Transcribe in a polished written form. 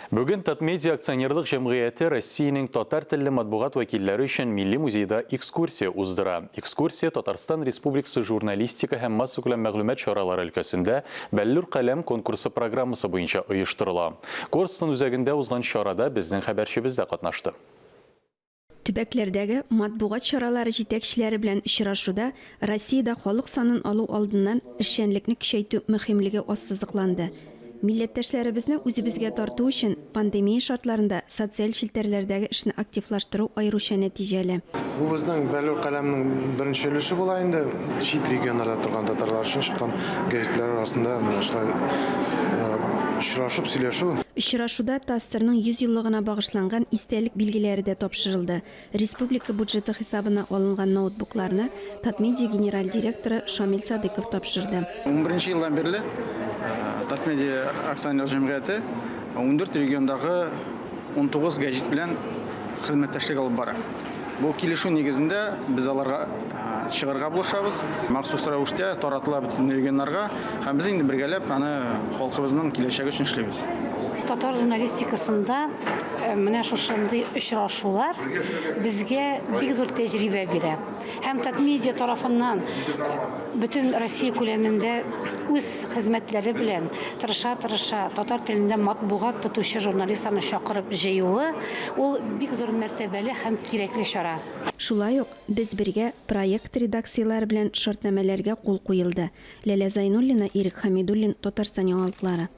Бүген Татмедиа акционерлык җәмгыяте Россиянең татар телле матбугат вәкилләре өчен Милли музейда экскурсия уздыра. Экскурсия Татарстан Республикасы журналистика һәм массакүләм мәгълүмат чаралары өлкәсендә Бәллүр каләм конкурсы программасы буенча оештырыла. Корстон үзәгендә узган чарада безнең хәбәрчебез дә катнашты. Төбәкләрдәге матбугат чаралары җитәкчеләре белән очрашуда Россиядә халык санын алу алдыннан эшчәнлекне көчәйтү мөһимлеге ассызыкланды. Милләттәшләребезне үзебезгә тарту өчен пандемия шартларында социаль челтәрләрдәге эшне активлаштыру аеруча нәтиҗәле. Бу безнең Бәллүр каләмнең беренче өлеше була инде. Чит регионнарда торган татарлар өчен чыккан гәзитләр арасында менә шулай очрашып сөйләшү. Очрашуда ТАССРның 100 еллыгына багышланган истәлек билгеләре дә тапшырылды. Республика бюджеты хисабына алынган ноутбукларны Татмедиа генераль директоры Шамил Садыйков тапшырды. Унберенче елдан бирле Татмедиа акционерлык җәмгыяте 14 региондагы 19 гәҗит белән хезмәттәшлек алып бара. Бу килешү нигезендә без аларга чыгарга булышабыз. Махсус рәвештә таратыла бөтен регионнарга һәм без инде бергәләп аны халкыбызның киләчәге өчен эшлибез. Татар журналистикасында менә шушындый очрашулар безгә бик зур тәҗрибә бирә. Һәм Татмедиа тарафыннан бөтен Россия күләмендә үз хезмәтләре белән тырыша-тырыша татар телендә матбугат тотучы журналистларны чакырып җыюы, ул бик зур мәртәбәле һәм кирәкле чара. Шулай ук Без бергә проект редакцияләре белән шартнамәләргә кул куелды. Ләлә Зайнуллина, Ирек Хәмидуллин, Татарстан яңалыклары.